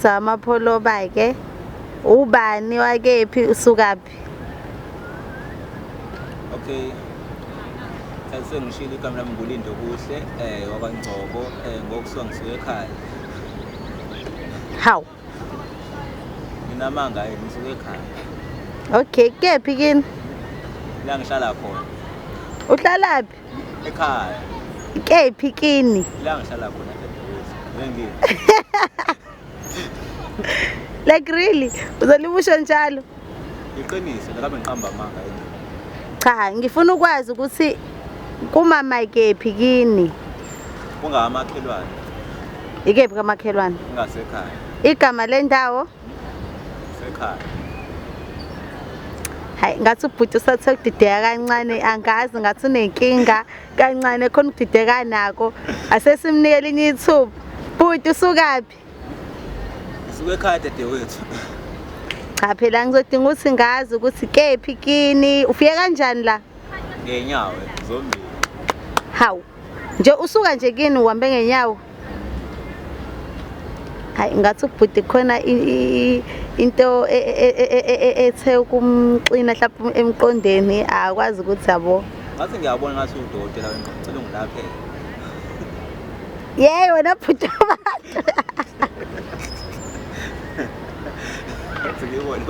Amapholoba-ke ubani wakephi usukaphi? Okay. Sengishilo igama lami nguLindo Kuhle wakwaNgcobo ngokusuka ngisuka ekhaya. Hawu. Nginamanga ngisuka ekhaya. Okay, kephi kini? La ngihlala khona. Uhlalaphi? Ekhaya. Kephi kini? La ngihlala khona dadewethu. Ngengi. Like really? Uzolimusho njalo? Iqiniso, nakabe ngiqamba amanga yini? Cha, ngifuna ukwazi ukuthi kumama kephi kini? Kungamakhelwane. Ikephi kamakhelwane? Ngasekhaya. Igama lendawo? Sekhaya. Hayi, ngathi ubhuti usathe ukudideka kancane, angazi ngathi unenkinga kancane khona ukudideka nako. Asesimnike elinye ithuba. Bhuti usukaphi? Ngisuke ekhaya dadewethu. Cha phela ngizodinga ukuthi ngazi ukuthi kephi kini, ufike kanjani la? Ngenyawo zombili. Hawu. Nje usuka nje kini uhambe ngenyawo. Hayi ngathi ubhuti khona into ethe ukumxina mhlawumbe emqondeni akwazi ukuthi yabo. Ngathi ngiyabona ngathi udokotela wengqondo ngicela ungilaphe. Yey wena bhuti wabantu. Ngathi ngibone.